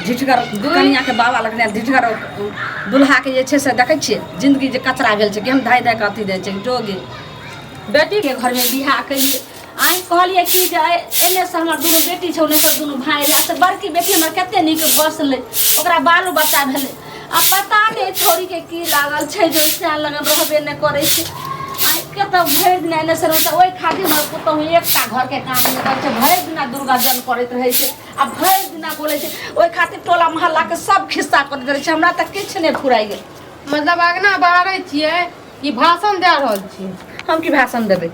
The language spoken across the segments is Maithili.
ढिठगर कनियाके बाबा लगने ढिठगर दुल्हाके जे छै से देखै छियै जिन्दगी जे कचरा भेल छै केहन धाइ धाइ कऽ अथी दै छै जोगी बेटीके घरमे बियाह केलियै आइ कहलियै कि जे एन्नेसँ हमर दुनू बेटी छै ओन्नेसँ दुनू भाय एलै से बड़की बेटी हमर कते नीक बसलै ओकरा बालो बच्चा भेलै आ पता नहि छौड़ीके की लागल छै जे ओहि लगन रहबे नहि करै छै आइ कतऽ भरि दिना एन्ने से ओन्ने ओहि खातिर हमर पुतहु एकटा घरके काम नहि करै छै भरि दिना दुर्गा जन करैत रहै छै आ भरि दिना बोलै छै ओहि खातिर टोला मोहल्लाके सब खिस्सा करैत रहै छै हमरा तऽ किछु नहि फुराइ गेल। मतलब अगना बहारै छियै कि भाषण दए रहल छियै? हम की भाषण देबै?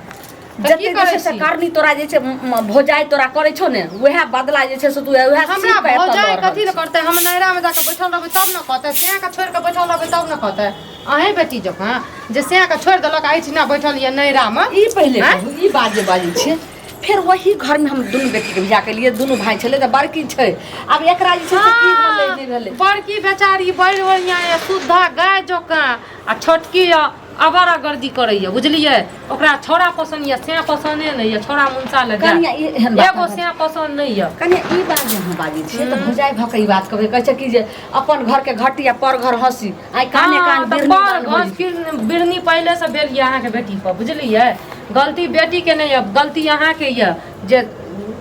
तऽ की जते जे करै छै से छी? करनी तोरा जे छै भौजाइ तोरा करै छौ ने उएह बदला जे छै से तू उएह हमरा सीख कऽ एतऽ भौजाइ लऽ रहल कथी लए छी। करतै? हम नैहरामे जाकऽ बैठल रहबै तब ने कहतै, सएहके छोड़ि कऽ बैठल रहबै तब ने कहतै। अहें बेटी जकाँ जे सएहके छोड़ि देलक एहिठिना बैठल यऽ नैहरामे। ई पहिले आँय? कहू, ई बात जे बाजै छियै फेर वही घरमे हम दुनू बेटीके बियाह केलियै, दुनू भाय छलै तऽ बड़की छै, आब एकरा जे छै से की भेलै नहि भेलै। बड़की बेचारी बड़ बढ़िआँ यऽ, शुद्धा गाय जकाँ, आ छोटकी यऽ आवारा गर्दी करैए, बुझलियै? ओकरा छौड़ा पसन्द यऽ, सैं पसन्दे नहि यऽ। छौड़ा मुनसा लए जाय कनिया ई एहन बात एगो अहाँ सैं पसन्द नहि यऽ। कनिया ई बात जे अहाँ बाजै छियै तऽ भौजाइ भऽ कऽ ई बात कहबै, कहै छै कि जे अपन घरके घटी आ पर घर हँसी, आइ काने कान हँ, तऽ बिरनी पर बान्ह घस बिरनी पहिलेसँ भेल यऽ अहाँके बेटीपर, बुझलियै? गलती बेटीके नहि यऽ, गलती अहाँके यऽ जे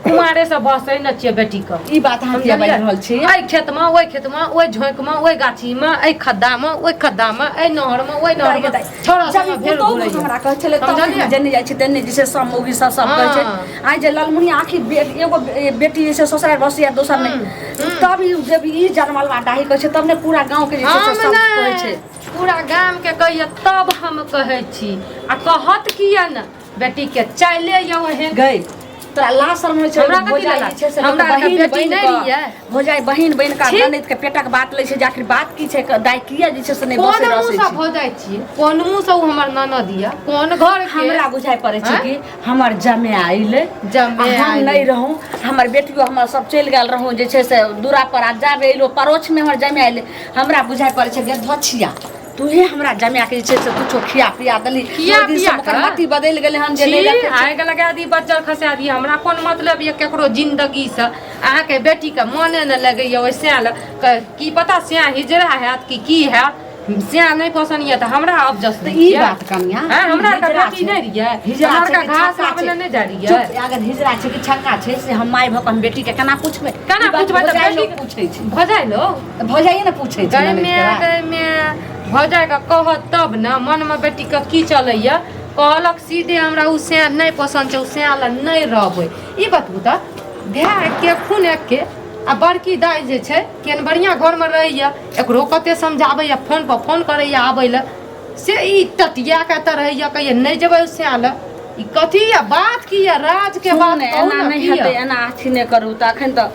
कुमारेसँ बसै ने छियै बेटीके। ई बात अहाँ किया बाजि रहल छी? एहि खेतमे, ओहि खेतमे, ओहि झोंकमे, ओहि गाछीमे, एहि खद्दामे, ओहि खद्दामे, एहि नहरमे, ओहि नहरमे छौड़ा जब सब ई भेल पुतोहु घुरैया। हमरा कहै छलै तब समझलियै? हम जेने जाइ छी तेने जे छै सब मौगी सब सब कहै छै। हँ। आइ जे ललमुनिया आखिर एगो बेटी जे छै ससुराल बसैया दोसर नहि, तब ई जब ई जनमलवा डाही कहै छै तब ने पूरा गाँव के जे छै से हम सब कहै छै। नहि पूरा गामके कहैया तब हम कहै छी। आ कहत किया ने, बेटीके चाइले यऽ ओहन। गई तोरा लाज शर्म होइ छै? हमरा कथी भौजाइ लए जे छै से हमरा लोक बहिन बेटी बनि नहि कऽ रहियै। भौजाइ बहिन बनि कऽ छी। ननैद के पेटक बात लै छै जे आखिर बात की छै, दाइ किया जे छै से नहि कोन बसै मुँह रसै सँ छै। भौजाइ छियै? कोन मुँह सँ ओ हमर ननद यऽ? कोन घर के? हमरा बुझाइ पड़ै छै आँय? कि हमर जमाए अयलै जमाए आ हम अयलै। नहि रहूँ, हमर बेटियो हमर सब चलि गेल रहूँ जे छै से दूरा पर, आ जाबे अयलहुँ पड़ोसमे हमर जमाए अयलै, हमरा बुझाइ पड़ै छै गे धोछिया तूहे हमरा जमाए के जे छै से कुछो खिया पिया देली। खिया ओहि दिनसँ पिया ओकर कऽ? मति बदलि गेलै हन जे छी, नहि रखै छै। आगि लगा दी, बज्जर खसा दी, हमरा कोन मतलब यऽ केकरो जिंदगीसँ। अहाँके बेटीके मोने नहि लगैए ओहि सएह लए की पता सएह हिजरा हैत कि की हैत। सएह नहि पसन्द यऽ तऽ हमरा अबजस तऽ ई बात कनिया हँ, हमरा आरके हिजरा बेटी छै। नहि रहियै, हिजरा हमरा छै आरके कि घास छक्का लाबै छै? लए नहि जाइ रहियै। चुप, अगर हिजरा छै कि छक्का छै से हम माय भऽ कऽ हम बेटीके केना पूछबै? केना ई बात पूछबै? तऽ भौजाइ लोक बेटीके पूछै छै। भौजाइ लोक तऽ भौजाइए ने पूछै छै गै ननैद माय, के। गै माय, भौजाइके कहत तब ने मनमे बेटीके की चलैए। कहलक सीधे हमरा ओ सैं नहि पसन्द छै, ओ सैं लए नहि रहबै। ई बतबू तऽ भाय एके, खून एके, आ बड़की दाइ जे छै केहन बढ़िआँ घरमे रहैए, एकरो कते समझाबैए, फोनपर फोन करैए आबै लए, से ई टटिया कऽ एतऽ रहैए, कहैए नहि जेबै ओ सैं लए। ई कथी यऽ बात? की यऽ राजके सुनू बात ने, कहू एना ने नहि की हेतै, यऽ? एना अथी नहि करू। तऽ एखन तऽ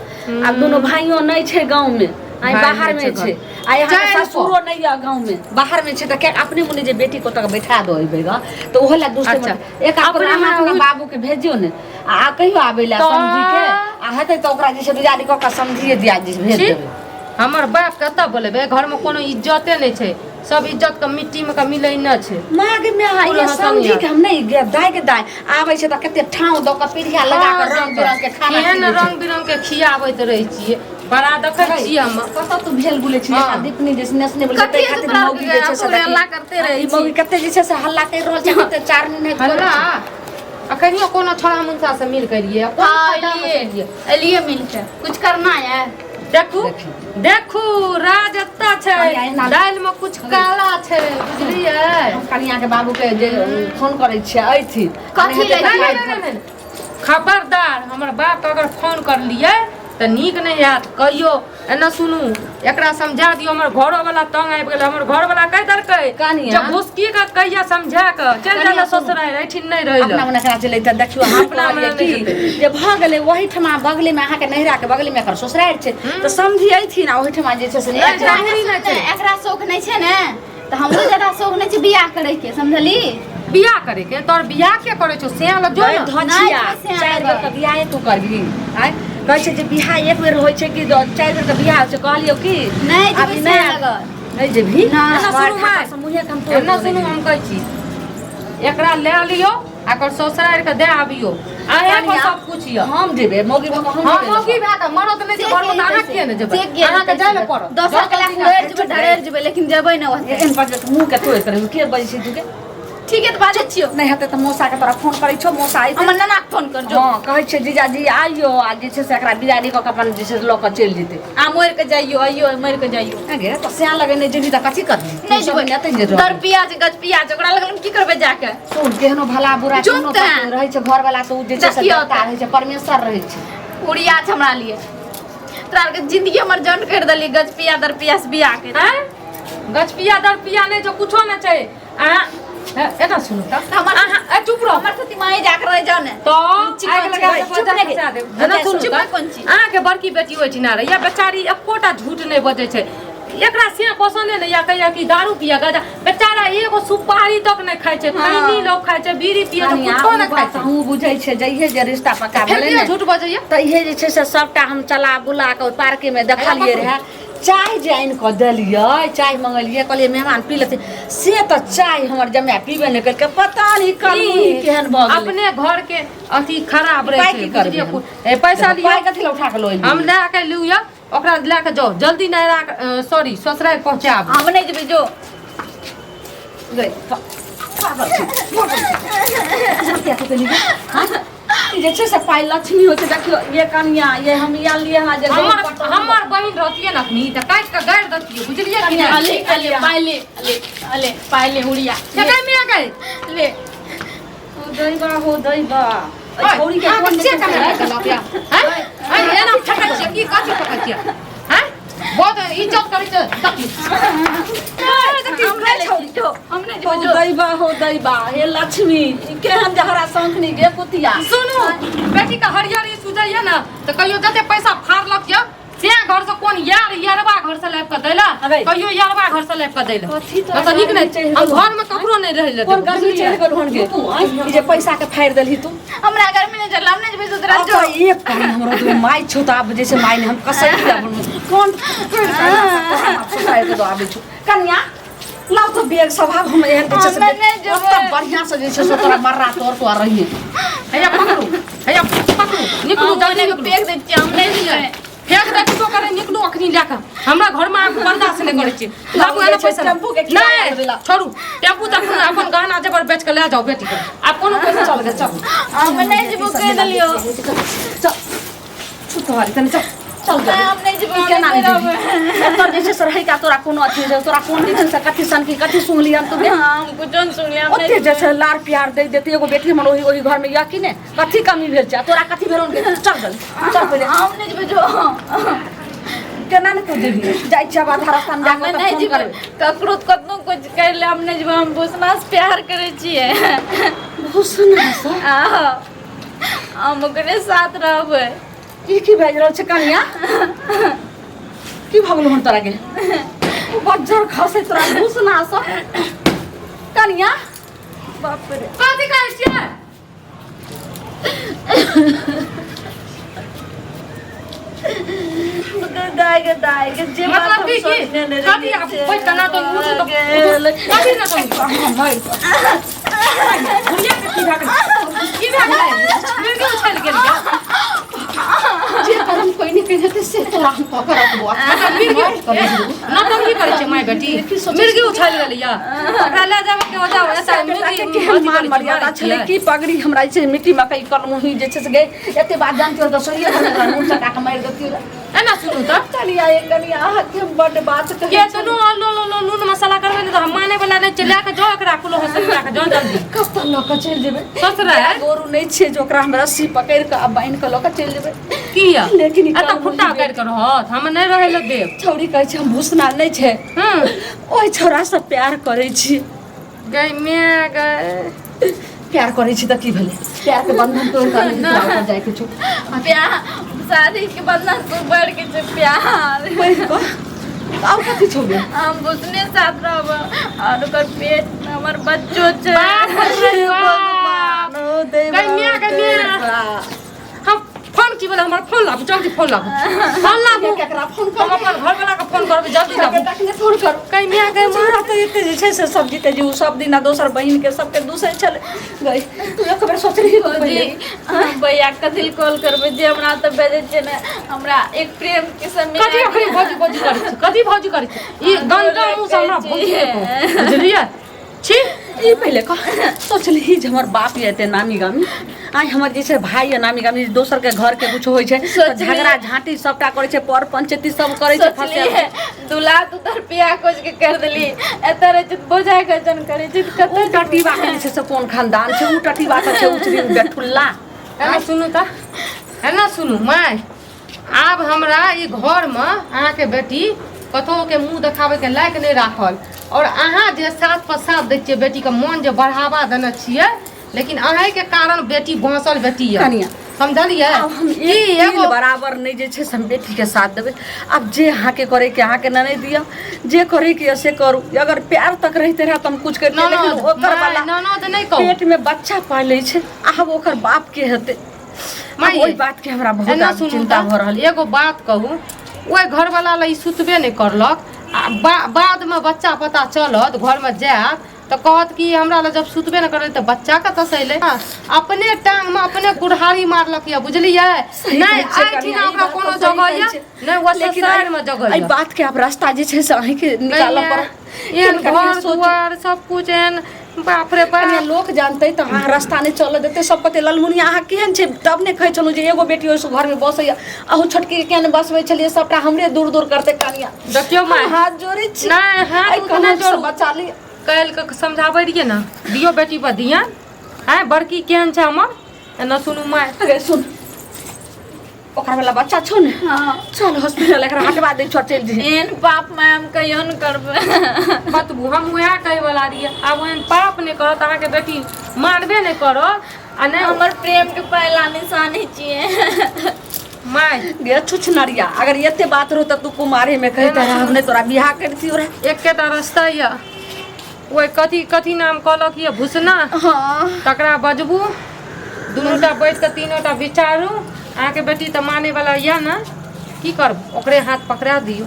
आब दुनू भाइयो नहि छै गाँवमे, आइ भाय बाहर नहि मे छै छै, आइ अहाँके चारि ससुरो नहि यऽ गाँवमे, बाहर मे छै, तऽ के अपने मुने जे बेटी को तक बैठा दो एबै ग तऽ ओहो लए दूसरे अच्छा। एक अपने अपने अहाँ मने अपना बाबू के भेजियौ ने आ कहियो आबै लए तऽ- समझी के आ हेतै तऽ ओकरा जे छै बिदारी कऽ कऽ समझिए दिया जे भेज छी देबै। हमर बाप कतऽ बोलेबै? घरमे कोनो इज्जते नहि छै, सब इज्जत के मिट्टी मे के मिलै न छै। माँ गे माँ, पूरा ये हँसन समझी यऽ। के हम नहीं गे, दाय के दाय आबै छै तऽ कते ठाव दऽ कऽ पीढ़िया लगा कऽ रंग बिरंग के खाना केहन खिबै छै। रंग बिरंग के खियाबैत रहै छियै, बड़ा देखै छियै हम। कतऽ तू भेल गुलै छी? हँ। दीपनी जे नेसने बोलै छै, कथी ताहि है खातिर तोरा मौगी जे छै से तोरा देखी। हल्ला करते रहै ई छी। मौगी कते जे छै से हल्ला करि रहल छै, कते चारनी नहि करै हल्ला छै। अखनियो कोनो छोड़ा मुनसा से मिल के एलियै? कोन हाँ, फायदा मे एलियै। से एलियै? एलियै मिलके कुछ करना है। देखू देखी। देखू, राज एतऽ छै, कनिया एना- दालि में कुछ काला छै, बुझलियै? हम कनिया के बाबू के जे फोन करै छियै अइथिन। कथी नहि हेतै लए? तऽ नहि, आइ नहि, नहि, नहि, खबरदार, हमर बाप अगर फोन करलियै तऽ नीक नहि हैत। कहियो एना सुनू, एकरा समझा दियौ, हमर घरोवला तंग आबि गेलै। हमर घरवला कहि देलकै कनिया। जे घुसकी के कहिया समझा कऽ चलि कनिया जाइ सुनू। ससुरारि, एहिठिन नहि रहै अपना लए। मने एकरा चलै तऽ देखियौ हम अपना कहलियै मने की नहि जेतै। जे भऽ गेलै ओहिठमा बगलेमे, अहाँके नैहराके बगलेमे एकर ससुरारि छै, तऽ समझी अइथिन आ ओहिठमा जे छै से नहि, नहि जरूरी नहि छै। एकरा शौक नहि छै ने तऽ हमरो ज्यादा शौक नहि छै बियाह करे के, समझली? बियाह करे के तोर बियाह के करे छौ? से लग जो ने। धचिया नहि, से चारि बेर के बियाहे तू करबही? आँय, कहै छै जे बियाह एक बेर होइ छै कि चारि बेर के बियाह होइ छै? कहलियौ की नहि जेबै अभी से नहि लगल। नहि जेबही? नहि। एना सुनू माय। मुँहे के हम तोड़ि एना देबै। सुनू, हम कहै छी एकरा लए लियौ आ एकर ससुरारि के दए आबियौ, अहें पर कनिया, सब कुछ यऽ। हम जेबै मौगी भऽ कऽ? हम हम जेबै मौगी भए कऽ मरद नहि से घर में अहाँ किया ने जेबै? अहाँके जाय लए पड़त। दोसर के लाख लड़ि जेबै, ढरेर जेबै, लेकिन जेबै ने ओतऽ। एहन बजबै तऽ मुँह के तोड़ि कऽ के बजै छै तू के? ठीक है, तऽ बाजै छियौ। नहि हेतै तऽ मौसा के तोरा फोन करै छौ, मौसा अयतै। हमर नाना के फोन कर जो। हँ, कहै छै जीजाजी आइयो आ जे छै से एकरा बिदारी कऽ के अपन जे छै से लऽ कऽ चलि जेतै। आ मरि के जाइयो, आइयो मरि के जाइयो। आ गे, तऽ सएह लगे नहि जेबही तऽ कथी करबही? नहि जेबै। एतै जे रहबही। दर पिया छै, गज पिया छै, ओकरा लगन की करबै जाके? सुन, केहनो भला बुरा चुप केहनो तऽ। बात रहै छै घरवाला तऽ ओ जे छै से देखियौ देवता तऽ। रहै छै, परमेश्वर रहै छै। उड़िया छै हमरा लिए। तोरा आरके जिंदगी हमर जन कर देली गज पिया दर पिया से बियाह के। आँय? गजपिया दरपिया नहि जो कुछो नहि छै। अहाँ एना सुनू तऽ। अहाँ ए, चुप रहो। हमर सती माई जाके रह जाओ ने। तो चिकन आगि लगा छै, देब, चुप जा नहि खसा देब। एना गे। सुनू चुप तऽ। कोन चीज? अहाँके बड़की बेटी ओहिठिना रहैया, बेचारी एकोटा झूठ नहि बजै छै। एकरा से पसंदे नहि या कहिया कि दारू पिया गाजा, बेचारा एगो सुपारी तक नहि खाइ छै। हाँ। खैनी लोग खाइ छै, बीड़ी पिए छै, कनिया, कुछो ओ नहि खाइ बात छै। हमहूँ बुझै छियै, जइहे जे रिश्ता पक्का फेर भेलै किया ने, झूठ बजैया? तऽ इहे जे छै से सबटा हम चला बुला कऽ ओहि पार्केमे देखलियै रहए। चाय जे आनि कऽ देलियै, चाय मंगेलियै, कहलियै मेहमान पी लेथिन, से तऽ चाय हमर जमाए पीबे नहि केलकै। पता नहि कलमुही केहन भऽ गेलै। अपने घर के अथी खराब रहै पाइ छै, की करबै बुझलियै? हम? ए, पैसा लिअ। पाइ कथी लए उठा कऽ लऽ एलियै? हम लए के लिअ, ओकरा लए के जाउ जल्दी, नैहरा सॉरी ससुरारि पहुँचाबू। हम नहि जेबै, जो। गै, पागल छी, पागल छी। किया तू केली गे? हाँ? ई जे छै से पाइ लक्ष्मी होइ छै। देखियौ ये कनिया, ये हम आयल लिए हमरा जे हमर हमर बहिन रहतियै ने अखनी तऽ काटि कऽ गाड़ि देतियै, बुझलियै कि नहि? अले अले पाइ ले, अले अले पाइ ले, हुड़िया ठेकै में गई ले। हो दैबा, हो दैबा, ओइ छौरी के कोन से कहाँ देलक या? हैं? हैं, एना ठकै छियै की कथी ठकै छियै? हैं? बहुत इज्जत करै छै, देखी। हम नहि लै जो, हम नहि हो जेबै, जो। दैबा, हो दैबा, हे लक्ष्मी, ई केहन जहरा शंखनी गे कुतिया। सुनू, बेटी के हरियरी सुझैया ने तऽ कहियो जते पैसा फाड़लक यऽ से घर से कोन यार यारबा घर से लाबि कऽ दैला, अबे। कहियो यारबा घर से लाबि कऽ दैला। कथी तोरा तऽ नीक नहि गर्मी चढ़ि हम गेलौ? घर में ककरो नहि रहै लए कोन देबै, गर्मी बुझलियै? चढ़ि गेल हन गे? ई जे पैसा के फाड़ि देलही तू। हमरा गर्मी नहि चढ़ल, हम नहि जेबै ससुरा, जो। अब एक कान हमरो तू माय छौ तऽ आब जे छै माय ने हम कसै कोन ससुरारि के दऽ आबै छौ। कन्या लाउ तऽ बैग सब, आब हम एहन जे छै से हमे नहि जेबै। ओतऽ बढ़िआँ से जे छै से तोरा मर्रा तोर तोर रहिए। हैया पकड़ू, हैया पकड़ू, निकलू हम जल्दी, ओने निकलू। फेंक दै छियै, हम नहि जेबै। फेंक दे, किछो करे, निकलू अखनी लए कऽ। हमरा घर में आब बर्दाश्त नहि करै छी। लाबू एना पैसा। टेम्पू के किराया नहि देला। छोड़ू टेम्पू तऽ अपन अपन गहना जेवर बेच कऽ लए जाउ बेटी के, आब कोनो पैसा। चल गे, चल। हम नहि जेबै, कहि देलियौ। चल छुत तुम्हारी, तनी चल, चल गे। हम नहि जेबै, हम केना नहि नहि रहबै। जेबही? एतऽ जे छै से रहै का तोरा कोनो अथी छै? तोरा कोन जे छै से कथी सनकी कथी सुनली हम तू गे? हम कुछो नहि सुनलियै, हम नहि ओते जे छै लार प्यार दै देते। एगो बेटी हमर ओहि ओहि घर में यऽ कि नहि? कथी कमी भेल छै आ तोरा कथी भेल गे? चल जल्दी चल पहिले। हम नहि जेबै, जो। केना ने तू जेबही? जाइ छियै आब आधा रास्ता में हम जाके नहि फोन जेबै। करबै। ककरो कतनो कुछ कर ले, हम नहि जेबै। हम भूसना से प्यार करै छियै। भूषणा से? आहो, हम ओकरे साथ रहबै। ई की बाजि रहल छै कनिया? की भऽ गेलौ हन तोरा गे? बज्जर खसै तोरा भूषणा से कनिया। बाप रे। कथी कहै छियै? दाय के दाय के जे बात मतलब हम की की सोचने नहि कथी रहियै आब से बैठ कऽ ना तो उठू तऽ गेल। कथी ना तो बुढ़िया के की भए गेलै? की भए गेलै? मिर्गी उछलि गेल यऽ। जे करम कोई नहीं कहि हेतै से तोरा हम कऽ के रखबो। मतलब मिर्गी नौटंकी करै छै माय बेटी, मिर्गी उछलि गेलै यऽ। ओकरा लए जाबे के हो जाओ ऐसा मिर्गी केहन अथी मान करै छै, मर्यादा मारै छलै छियै। की पगड़ी हमरा जे छै मिट्टी मकई कलमुही जे छै से गे, एते बात जानती हो तऽ सोहिए मुँह चटा कऽ मारि देतियै रऽ। एना सुनू तऽ। चलिया ये कनिया, अहाँके हम बड्ड बात कहै के सुनू, लो लो लो नून मसाला करबै ने तऽ हम माने वाला नहि छै। लए कऽ जाउ एकरा कुलो हसन लए कऽ जाउ जल्दी। कतऽ लऽ कऽ चलि जेबै? ससुरारि। गोरू नहि छियै जे ओकरा हम रस्सी पकड़ि कऽ आ बान्हि कऽ लऽ कऽ चलि जेबै। किया? लेकिन ई एतऽ कलमुही खुट्टा काटि कऽ रहत, हम नहि रहै लए देब। छौड़ी कहै छै हम भूसना नहि छै, ओहि छौड़ासँ प्यार करै छी। गै माय गै। प्यार करै छी तऽ की भेलै? प्यार के बंधन तोड़ि कऽ नहि तोरा ऊपर जाइके छौ। प्यार शादी के बंधन से बढ़ के छै प्यार। बढ़ि कऽ आब कथी छौ गे? हम भूसने साथ रहब और ओकर पेट में हमर बच्चो छै। बाप रे बाप। भगवान, ओ देवा, गै माय, गै माय। देवा। हम फोन की भेलै हमर फोन लाबू जल्दी फोन लाबू फोन लाबू केकरा फोन हम अपन घरवला के फोन करबै जल्दी लाबू तखने फोन करू कहीं मियाँ के हमरा तऽ एते जे छै से सब जीते जी ओ सब दिन आ दोसर बहिन के सबके दूसै छलै गई तू एक बेर सोचली भौजी भैया कथी लए कॉल करबै जे हमरा तऽ भेजै छै ने हमरा एक प्रेम के समय कथी अखनी भौजी भौजी करै छी कथी भौजी करै छी ई गंदा मुँह से हमरा भौजी नहि कहू बुझलियै छी ई पहिले कह सोचली जे हमर बाप ये एते नामी गामी आइ हमर जे छै भाई ये नामी गामी दोसर के घर के कुछ होइ छै तऽ सोचली- झगड़ा झांटी सबटा करै छै पर पंचायती सब करै छै फंसे सोचलिए दूल्हा तू तर पिया खोज के कर देली एतऽ रहै छै तऽ बोझा के जन करै छै तऽ ओ कतऽ टटीबा के जे छै से कोन खानदान छै ओ टटीबा के छै उचरी बेठुल्ला एना सुनू तऽ एना सुनू माय आब हमरा ई घरमे अहाँके बेटी कतहुके मुँह देखाबैके लायक नहि राखल आओर अहाँ जे साथ पर साथ दै छियै बेटीके मन जे बढ़ावा देने छियै लेकिन अहीँके कारण बेटी बाँचल बेटी यऽ कनिया। समझलियै आब हम की एक तिल एगो बराबर नहि जे छै से हम बेटीके साथ देबै आब जे अहाँके करैके अहाँके नहि दिअ जे करैके यऽ से करू अगर प्यार तक रहिते रहए तऽ हम कुछ करितियै लेकिन ननद ओकर माय, वाला ननद नहि कहू पेटमे बच्चा पालै छै आब ओकर बाप के हेतै आब माय, ओहि बातके हमरा बहुत एना आब सुनू चिन्ता तऽ भऽ रहल यऽ एगो बात कहू ओहि घरवला लए ई सुतबे नहि करलक आ बादमे बच्चा पता चलत घरमे जायत तऽ कहत कि हमरा लए जब सुतबे नहि करलै तऽ बच्चा कतऽसँ अयलै अपने टांगमे अपने कुल्हाड़ी मारलक यऽ बुझलियै सही नहि कहै छियै एहिठिना कनिया, ई ओकरा बात कोनो तऽ सही जगह कहै यऽ छियै। नहि ओ लेकिन ससुरारिमे जगह एहि यऽ बातके आब रास्ता जे छै से अहीँके निकालऽ पड़त एहन कनिया घर सोचू। दुआर सब कुछ एहन बाप रे कनिया बाप लोक जानतै तऽ अहाँ रास्ता नहि चलऽ देतै सब कहतै ललमुनिया अहाँ केहन छै तब ने कहै छलहुँ जे एगो बेटी ओहिसँ घरमे बसैया अहू छोटकी के किया नहि बसबै छलियै सबटा हमरे दूर दूर करतै कनिया देखियौ माय हम हाथ जोड़ै छी नहि हाथ एहि उतना कलंक सँ जोड़ू। बचा ली काल्हि के समझाबै रहियै ने दियौ बेटी पर ध्यान आँय बड़की केहन छै हमर एना सुनू माय अगे सुन ओकरा वाला बच्चा छौ ने हाँ चल हॉस्पिटल एकरा हटवा दै छौ चलि जइहे एहन पाप माय हम कहियो नहि करबै बतबू हम उएह कहै वाला रहियै आब ओहन पाप नहि करत अहाँके बेटी मारबे नहि करत आ नहि हमर प्रेम के पहला निशानी छियै माय गे छुछनरिया अगर एते बात रहो तऽ तू कुमारे में कहिता रह हम नहि तोरा बियाह करतियो रहे एकेटा रास्ता यऽ ओहि कथी कथी नाम कहलक यऽ भुसना हाँ तकरा बजबू दुनूटा बैठ कऽ तीनोटा विचारू अहाँके बेटी तऽ माने वाला यऽ ने की करब ओकरे हाथ पकड़ा दियौ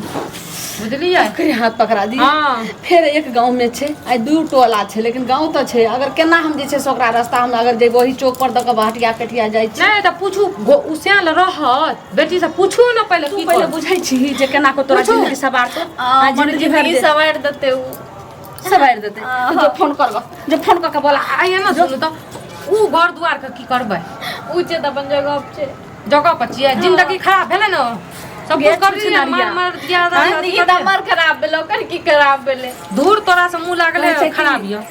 बुझलियै ओकरे हाथ पकड़ा दी हँ फेर एक गाँव में छै आइ दू टोला छै लेकिन गाँव तऽ छै अगर केना हम जे छै से ओकरा रास्ता हम अगर जेबै ओही चौक पर दऽ कऽ बहटिया पेटिया जाइ छी नहि तऽ पूछू उस्याल रहत बेटी से पूछू ने पहिले तू की पहिले करब बुझै छी जे केना कऽ तोरा पूछू। जिंदगी सवारतो आ हमर जिंदगी भरि जिंदगी सवारि देतै उ सवारि देतै जो फोन करबऽ जो फोन कऽ के बोला आइए ने सुनू तऽ उ घर दुआरके की करबै उ छै तऽ अपन जगह पर छै जगह पर छियै जिंदगी खराब भेलै ने सब गे कुछ कर छुछ दियै नारिया। मार मार दिया जिंदगी तऽ हमर खराब भेलै ओकर की खराब भेलै धूर तोरा से मुँह लागलै कहै छै कि खराब यऽ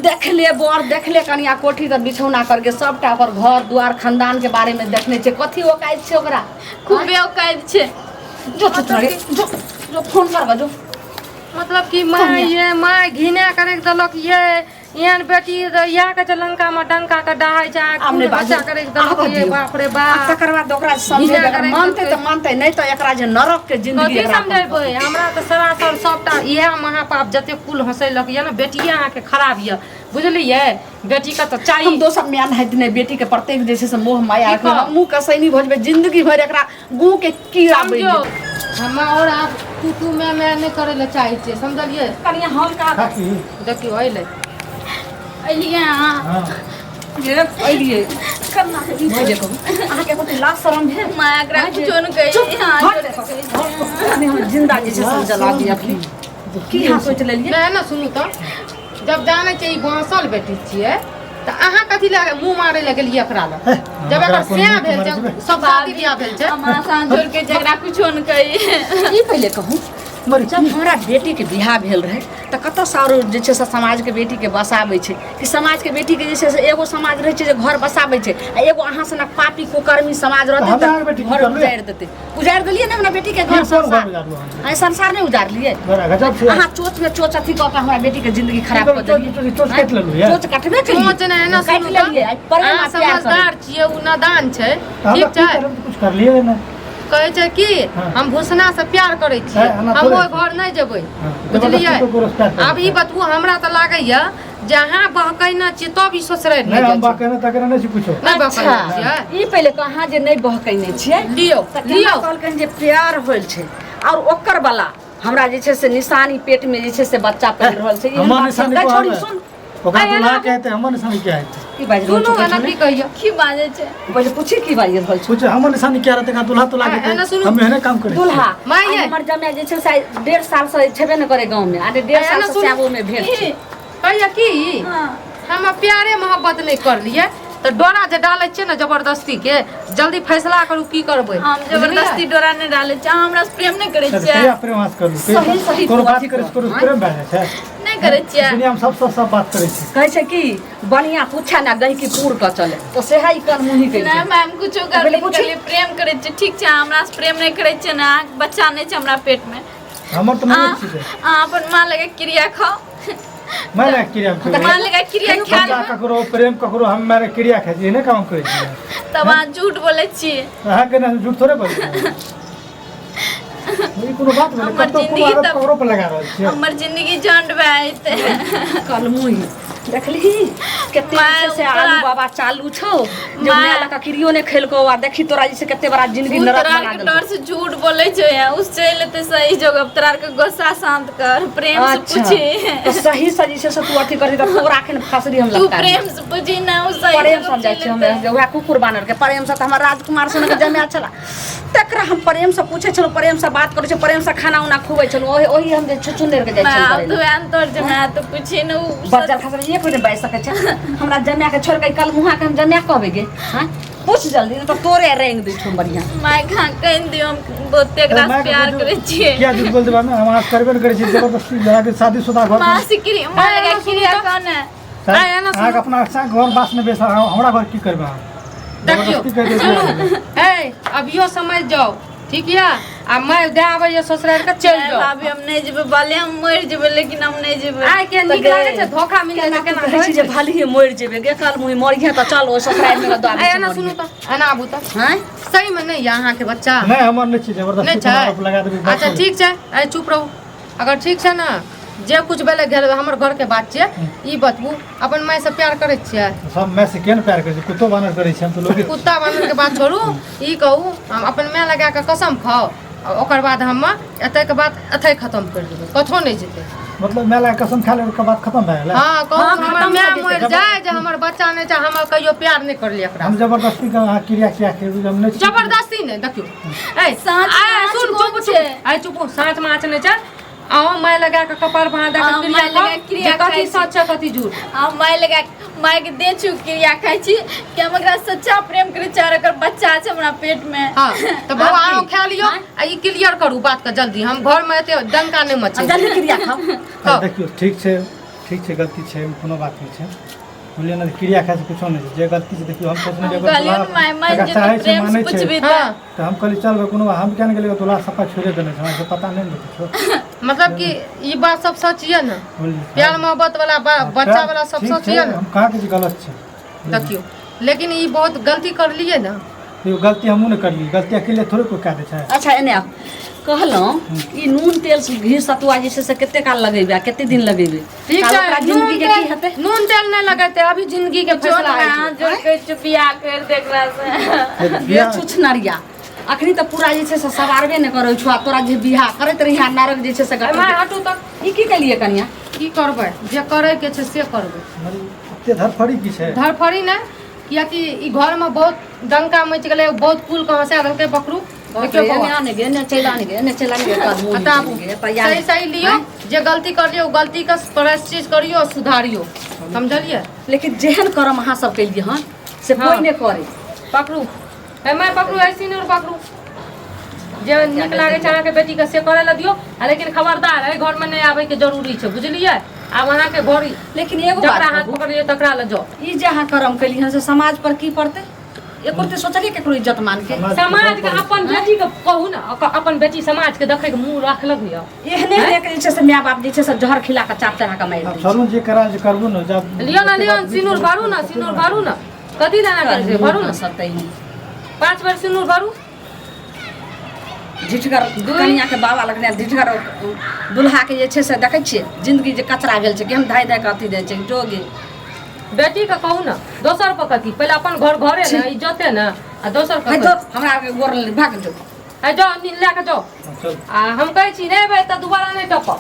देखले बर देखले कनिया कोठी तर बिछौना करके सबटा ओकर घर दुआर खानदान के बारे में देखने छै कथी ओकाइत छै ओकरा खूबे औकात छै जो चुचुनारी जो जो फोन करबा जो मतलब कि माय ये माय घिना करे के देलक ये एहन बेटी इएह के छै लंका में डंका के डहाय छै आब नहि खून बाजू। बच्चा करे के देलक आबऽ ये दियौ। बाप रे आ बाप तकर बाद ओकरा समझेबै घिना अगर करैके मानतै तऽ देलकै। मानतै नहि तऽ एकरा जे नरक के जिंदगी कथी एकरा समझेबै हमरा तऽ सरासर सबटा इएह महापाप जते कुल हँसेलक यऽ ने बेटिये अहाँके खराब यऽ बुझलियै बेटीके तऽ चाही हम दोसर माय नहाइत नहि बेटी के प्रत्येक जे छै से मोह माया की रखबै कहब? हमहूँ कसैनी भऽ जेबै जिंदगी भरि एकरा गू के कीड़ा बनि समझो जेतै हम और आब तू तू मैं मैं नहि करै लए चाहै छियै समझलियै कनिया हम कहा काकी देखियौ अयलै एलियै अहाँ हाँ जे अइलियै करना ई छै जे कहू अहाँके कोनो लाज शरम भेल माँ एकरा कुछो नहि कही चुप हाँ, हट अखनी हम जिंदा जे छै से जला दिअ अखनी की अहाँ सोचि लेलियै नहि ने सुनू तऽ जब जानै छियै ई बाँसल बेटी छियै तऽ अहाँ कथी लए मुँह मारै लए गेलियै एकरा लग जब एकर स्याह भेल छै सब शादी बियाह भेल छै हमरा साँझ छोड़ के जकरा कुछो नहि कही ई पहिले कहू जब हमरा बेटीके बियाह भेल रहै तऽ कतऽसँ आओर जे छै से समाजके बेटीके बसाबै छै कि समाजके बेटीके जे छै से एगो समाज रहै छै जे घर बसाबै छै आ एगो अहाँ सनक पापी कुकर्मी समाज रहतै हमरा तऽ बेटी की घर करबै? उजाड़ि देतै उजाड़ि देलियै ने हमरा बेटीके घर की कोन घर संसार उजाड़लहुँ अहाँ? आइ संसार नहि उजाड़लियै बड़ा गजब छै अहाँ चोचमे चोच अथी कऽ कऽ हमरा बेटीके जिंदगी खराब कऽ देलियै चोच काटि लेलहुँ यऽ? चोच काटबे केलियै सोच नहि एना काटि सुनू लेलियै आइ तऽ प्रेम अहाँ आ प्यार करै समझदार छियै ओ नादान छै हमरा ठीक की छै करब तऽ कुछ करलियै नहि कहै छै कि हाँ। हम भूसना से प्यार करै छियै है, एना हम थोड़े ओहि छै। घर नहि जेबै हाँ, बुझलियै जबरदस्ती तो गोरस प्यार करै आब ई छै। बतबू हमरा तऽ लागैया जे अहाँ बहकैने छियै तब ई ससुरारि नहि नहि हम जाइ छै। बहकेने तकरे नहि छी कुछो। नहि बहकैने अच्छा छियै। ई पहिले कहाँ जे नहि बहकैने छियै लियौ तऽ केना लियौ। कहलकनि जे प्यार होल छै और ओकर वाला हमरा जे छै से निशानी पेट में जे छै से बच्चा पड़ि रहल छै। एहन हमर बात निशानी छै। को छोड़ी आबै। सुन ओकरा आइ दुल्हा एना- के हेतै, हमर निशानी क्या हेतै? की बाजि रहल सुनू छौ एना की कहियौ की बाजै छै? पहिले पूछी की बाजि रहल छौ। कुछ हमर निशानी क्या रहतै? दुल्हा तुल्हा आ, के एना सुनू। हम एहने काम करै छियै। दुल्हा माय आइ यै। हमर जमाइ जे छै से आइ 1.5 साल से छेबे ने करे गाँव में आ 1.5 आइ साल एना से सुनू। श्यामो में भेल छै। कहिया की हाँ। हम प्यारे मोहब्बत नहि करलियै तऽ डोरा जे डालै छियै ने जबरदस्ती के, जल्दी फैसला करू की करबै। हम जबरदस्ती डोरा नहि डालै छियै। अहाँ हमरा से प्रेम नहि करै अच्छा, छियै? कहिया प्रेम हाथ करू? सही सही कोनो तू बात अथी करै कर। छी, कोनो प्रेम भए जाइ छै? नहि करै छियै। दुनिया में सब सब सब बात करै छै। कहै छै कि बढ़िया पूछा ना गहिकी पूर कऽ चले तऽ सेहा ई कलमुही करै नहि छै। मैम, कुछो पहिले करबे पूछी। करलियै, प्रेम करै छियै। ठीक छै, अहाँ हमरा से प्रेम नहि करै छियै ने, अहाँके बच्चा नहि छै हमरा पेट में। हमर तऽ नहि अहाँ छिकै। अहाँ अपन माँ लगे क्रिया खाउ। मैं ना क्रिया खेबै। माँ लगे क्रिया खा बच्चा लेबै। ककरो प्रेम ककरो हम मेरे क्रिया खाइ छियै, एहने काम करै छियै। तब अहाँ झूठ बोलै छियै। अहाँके ने झूठ थोड़े बजै छियै। ई कोनो बात भेलै? हमर कतौ कोनो जिंदगी आरोप तऽ- ककरो पर लगा रहल छियै। हमर जिंदगी झंड भए जेतै। कलमुही देखली कते जे छै से माय आलू बाबा चालू छौ जे माय- माय लऽ कऽ किरियो नहि खेलकौ आ देखी तोरा जे छै कते बड़ा जिंदगी उ नरक तोरा बना के देलकौ। डर से झूठ बोलै छै। उस चलि एतै सही जगह, तोरा के गुस्सा शांत कर, प्रेम से अच्छा पूछी। तऽ सही से जे छै से तू अथी करही तऽ तोरा एखन फसरी हम तू लटका देबौ। प्रेम से पूछी ना, उ सही प्रेम जगह समझै चलि छी हम एतै। जे वएह कुकुर बानर के प्रेम से तऽ हमर राजकुमार सन के जमाए छला तकरा हम प्रेम से पूछै छलहुँ, प्रेम से बात करै छलहुँ, प्रेम से खाना उना खुबै छलहुँ। ओही ओही हम जे छुछुंदर के जाइ माय, छलहुँ आब करै तू लए। एहन तोर जमाए तऽ पूछी ने उ बज्जर खसर एक बेर बाजि सकै छै। हमरा जमाए के छोड़ि के कल मुहा के हम जमाए कहबै गे? हाँ पूछ जल्दी, नहि तऽ तोरे रेंग दै छौ बढ़िआँ। माय खा कहि दियौ, हम बहुते एकरा से मायके प्यार बुझू, करै छियै। किया झूठ बोल देबै? हम अहाँ करबे ने करै छी जबरदस्ती लगा के शादीशुदा घर माँ से क्रिया माँ लगा क्रिया कौन है? आइ एना सुनू। अहाँके अपना घर बास नहि बेस, हमरा घर की करबै अहाँ? देखियौ जबरदस्ती कहि दै सुनू छियै। ए अभियो समझ जाओ, ठीक या? आ मैं दे आबैया ससुरारि के चलि नहीं जाओ। भाभी, हम नहीं जेबै, भले हम मरि जेबै लेकिन हम नहीं जेबै। आइ के नीक तऽ लागै छै धोखा मिल जाइ केना छै केना कहै छी जे भलिए मरि जेबै गे कल मुही मरिहे तऽ चल ओ ससुरारि मे दऽ आइ एना सुनू तऽ एना आबू तऽ हैं सही में नहि यऽ अहाँके बच्चा? नहि, हमर नहि छै। जबरदस्ती नहि कोनो छै? आरोप लगा देबै। अच्छा ठीक छै, आइ चुप रहू। अगर ठीक छै ने, जे कुछ भेलै गेल, हमर घरके बात छियै। ई बतबू, अपन माय से प्यार करै छियै? सब माय से केहन प्यार करै छै? कुत्तो बानर करै छै, हम तऽ लोगे। कुत्ता बानर के बात छोड़ू, ई कहू हम अपन माय लगा कऽ कसम खाउ आ ओकर बाद हम एतयके बात एतय खत्म करि देबै, कथो नहि जेतै। मतलब माय लगा कसम खा लेबै के बाद खत्म भए गेलै? हाँ कहू। हाँ, हमर खत्म माय भऽ जेतै। मरि जाय जे हमर बच्चा नहि छै, हमर कहियो प्यार नहि करलियै एकरा। हम जबरदस्ती के अहाँ क्रिया किया खेबै? हम नहि छी। जबरदस्ती नहि, देखियौ ए साँच आइ माछ सुन कोन चुप चुप छै? आइ चुप, साँच माछ नहि छै। अहूँ माय लगा कऽ कपार भाँ दऽ कऽ अहाँ क्रिया माय लगा खाउ, क्रिया जे कथी खाइ छी। सच छै कथी झूठ। हम माय लगा माय के दे छु क्रिया खाइ छी कि हम एकरा सच्चा प्रेम करै छी और एकर बच्चा छै हमरा पेट में। हाँ तऽ बौआ अहूँ खा लियौ आ ई क्लियर करू बात के जल्दी, हम घर में एते डंका नहि मचे। जल्दी क्रिया खाउ। खाउ। देखियौ ठीक छै, ठीक छै, गलती छै, एहिमे कोनो बात नहि छै, बुझलियै ने? क्रिया खाइ से कुछो नहि छै, जे गलती छै। देखियौ हम सोचने हम रहियै कहलियै दुल्हा ने माय मानि एकरा जेतै, चाहै छै प्रेम से मानै छै। पुछबी तऽ। हाँ तऽ हम कहलियै चल कोनो बात, हम किया ने गेलियै, दुल्हा सफा छोड़े देने छै, हमरा से पता नहि ने कुछो। मतलब कि ई बात सब सच ये ने? बुझलियै? प्यार मोहब्बत वाला बच्चा वाला सब ठीक सच छै, ये ने? हम कहाँ किछु गलत छै। देखियौ लेकिन ई बहुत गलती करलियै ने। देखियौ गलती हमहूँ नहि करलियै, गलती अकेले थोड़े कोइ कए दै छै। अच्छा एने आब कहलहुँ ई नून तेल घी सतुआ जे छै से कते काल लगेबै आ कते दिन लगेबै? ठीक काल छै ओकरा नून जिंदगी के की तेल हेतै? नून तेल नहि लगेतै, अभी जिंदगी के जोन फैसला होइ अहाँ छै। जोर करै छियै बियाह कर दे एकरा से। ये बियाह छुछनरिया अखनी तऽ पूरा जे छै से सवारबे नहि करै छौ आ तोरा जे बियाह करैत रही आ नरक जे छै से ए गटर माय हटू तऽ। ई की केलियै कनिया? की करबै, जे करे के छै से करबै। एते धरफड़ी की छै? धरफड़ी नहि, कियाकि ई घर में बहुत डंका मचि गेलै, बहुत कुल के हंसा देलकै बकरू। देखियौ एने बौआ आने गे, एने चलि आने गे, एने चलि आने गे, कदमो हटा आबू। गे, तैयार सही सही लियौ, जे गलती करलियै ओ गलती के प्रायश्चित करियौ और सुधारियौ, समझलियै? लेकिन जेहन करम अहाँ सब केलियै हन से हाँ। कोइ नहि करे। पकड़ू हे माय पकड़ू, ऐसी नहि पकड़ू, जे नीक लागै छै अहाँके बेटीके से करै लए दियौ आ लेकिन खबरदार एहि घरमे नहि आबैके जरूरी छै, बुझलियै? आब अहाँके घर लेकिन एगो जकरा बात हाथ कहू, पकड़लियै तकरा लए जाउ। ई जे अहाँ करम केलियै हन से समाज पर की पड़तै? एको रत्ती सोचलियै केकरो इज्जत मान के? समाज के अपन बेटी के कहू ने, अपन बेटी समाज के देखै के मुँह राखलक यऽ। एहने लेके जे छै से माय बाप जे छै से जहर खिला के चाप चढ़ा के मारि आब दै छै। चलू जे करा जे करबू ने जब लियौ ने लियौ ने, सिनूर भरू ने, सिनूर भरू ने, कथी लेना करै छै, भरू ने सतै 5 बेर सिनूर भरू। ढिठगर कनियाके बाबा लगने ढिठगर दुल्हाके जे छै से देखै छियै जिन्दगी जे कचरा भेल छै केहन धाइ धाइ कऽ अथी दै छै जोगी। बेटी के कहू ने, दोसर पर कथी, पहिले अपन घर घरे ने इज्जते ने, आ दोसर पर है तो हमरा आरके गोर भाग जो। है, जाओ, लए के जाओ। चल। आ हम कहै छी नहि एबै तऽ दोबारा नहि टपब।